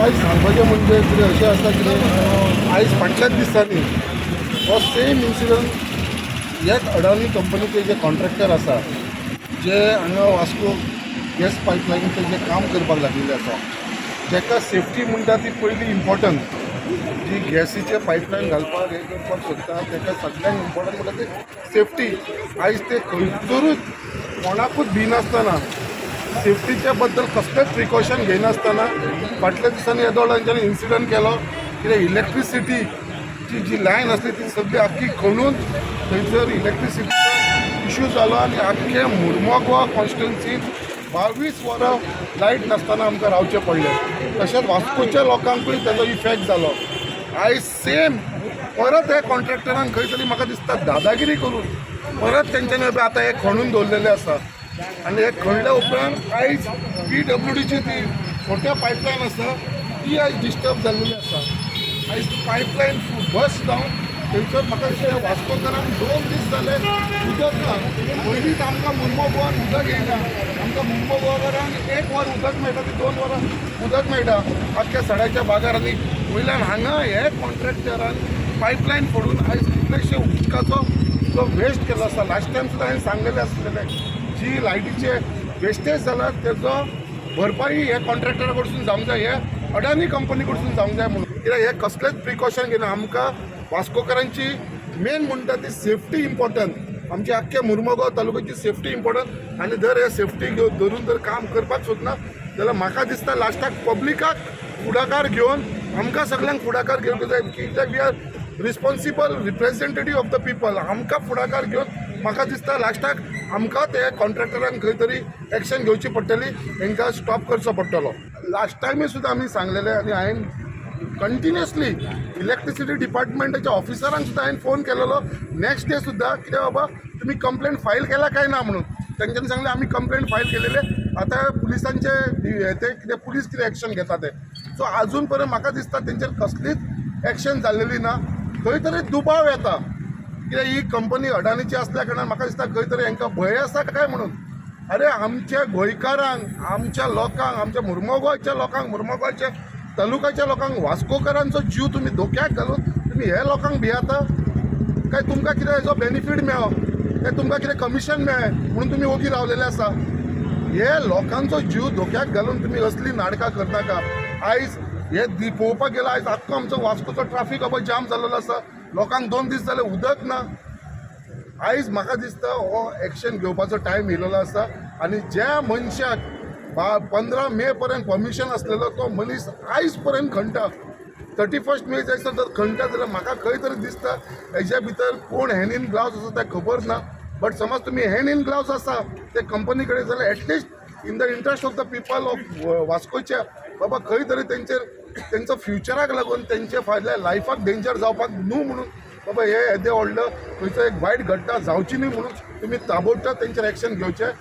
आयज सांगपाचें म्हणजे कितें अशें आसा, कितें आयज फाटल्याच दिसांनी हो सेम इन्सिडंट ह्याच अडानी कंपनीचे जे कॉन्ट्रॅक्टर आसा, जे हांगा वास्को गॅस पायपलायनीचें जे काम करपाक लागिल्ले आसा, जेका सेफ्टी म्हणटा ती पयली इम्पॉर्टंट. जी गॅसीचे पायपलायन घालपाक हें करपाक सोदता, ताका सगळ्यांत इम्पॉर्टंट म्हणटा ते सेफ्टी. आयज ते खंयसरूच कोणाकूच भिनासतना, सेफ्टीच्या बद्दल कसलेंच प्रिकॉशन घेयनासतना फाटल्या दिसांनी येदोळ तांच्यांनी इन्सिडंट केलो. कितें इलेक्ट्रिसिटीची जी लायन आसली ती सगळी आख्खी खणून थंयसर इलेक्ट्रिसिटीचो इशू जालो आनी आख्खे मुर्मोगोवा कॉन्स्टिट्युन्सीन 22 वरां लायट नासतना आमकां रावचें पडलें. तशेंच वास्कोच्या लोकांकूय ताजो इफेक्ट जालो. आयज सेम परत हे कॉन्ट्रॅक्टरान खंय तरी म्हाका दिसता दादागिरी करून परत तेंच्यांनी आतां हे खणून दवरलेलें आसा आनी हे खणल्या उपरांत आयज पीडब्ल्यूडीची ती छोट्या पायपलायन आसा ती आयज डिस्टर्ब जाल्लेली आसा. आयज पायपलायन बस्ट जावन थंयसर म्हाका दिसता वास्कोकारांक 2 दीस जाले उदक ना. पयलींच आमकां मुर्मो गोवान उदक येयना. आमकां मुर्मो गोवाकारांक एक वर उदक मेळटा, ती 2 वरां उदक मेळटा आख्ख्या सड्याच्या बागार. आनी वयल्यान हांगा हे कॉन्ट्रॅक्टरान पायपलायन फोडून आयज कितलेशे उदकाचो जो वेस्ट केलो आसा. लास्ट टायम सुद्दां हांवें सांगलेलें आसलेलें, जी लायटीचे वेस्टेज जाला तेजो भरपाई हे कॉन्ट्रॅक्टरा कडसून जावंक जाय, हे अडानी कंपनी कडसून जावंक जाय म्हणून. कित्याक हे कसलेच प्रिकॉशन घेना. आमकां वास्कोकारांची मेन म्हणटा ती सेफ्टी इम्पॉर्टंट. आमची आख्ख्या मुर्मगांव तालुक्याची सेफ्टी इम्पॉर्टंट. आनी जर हे सेफ्टी घेवन धरून जर काम करपाक सोदना जाल्यार म्हाका दिसता लास्टाक पब्लिकाक फुडाकार घेवन, आमकां सगल्यांक फुडाकार घेवंक जाय, कित्याक we are responsible representative of the people. आमकां फुडाकार घेवन म्हाका दिसता लास्टाक आमकां ते कॉन्ट्रॅक्टरांक खंय तरी एक्शन घेवची पडटली, तांकां स्टॉप करचो पडटलो. लास्ट टायमूय सुद्दां आमी सांगलेलें आनी हांवें कंटिन्युअसली इलेक्ट्रिसिटी डिपार्टमेंटाच्या ऑफिसरांक सुद्दां हांवें फोन केलेलो नेक्स्ट डे सुद्दां, कितें बाबा, तुमी कंप्लेंट फायल केला काय ना म्हणून. तेंच्यांनी सांगलें, आमी कंप्लेंट फायल केलेले, आतां पुलिसांचे ते कितें, पुलीस कितें एक्शन घेता ते. सो आजून पर्यंत म्हाका दिसता तेंचेर कसलीच एक्शन जाल्लेली ना. खंय तरी दुबाव येता, कित्याक ही कंपनी अडानीची आसल्या कारणान म्हाका दिसता खंय तरी हांकां भंय आसा काय म्हणून. अरे, आमच्या गोंयकारांक, आमच्या लोकांक, आमच्या मुर्मोगांवच्या लोकांक, मुर्मोगांवच्या तालुक्याच्या लोकांक, वास्कोकारांचो जीव तुमी धोक्याक घालून तुमी हे लोकांक भियाता काय? तुमकां कितें हेजो बेनिफीट मेळो काय, तुमकां कितें कमिशन मेळ्ळें म्हणून तुमी ओगी रावलेले आसा? हे लोकांचो जीव धोक्याक घालून तुमी असली नाटकां करनाका. आयज हे पळोवपाक गेल्यार आयज आख्खो आमचो वास्कोचो ट्राफीक अबय जाम जाल्लो आसा. लोकांक 2 दीस जाले उदक ना. आयज म्हाका दिसता हो एक्शन घेवपाचो टायम येयलेलो आसा. आनी ज्या मनशाक 15 मे पर्यंत परमिशन आसलेलो, तो मनीस आयज पर्यंत खणटा. 31 मे जायसर जर खणटा जाल्यार म्हाका खंय तरी दिसता हेज्या भितर कोण हँड इन ग्लावज आसा तें खबर ना. बट समज तुमी हँड इन ग्लावज आसा ते कंपनी कडेन जाल्यार at least in the interest of the people of वास्कोच्या, बाबा, खंय तरी तेंचेर तेंचो फ्युचराक लागून तेंचे फाटल्या लायफाक डेंजर जावपाक न्हू म्हणून, बाबा, हे येदें व्हडलो खंयचो एक वायट घटना जावची न्हय म्हणून तुमी ताबडतोब तेंचेर एक्शन घेवचें.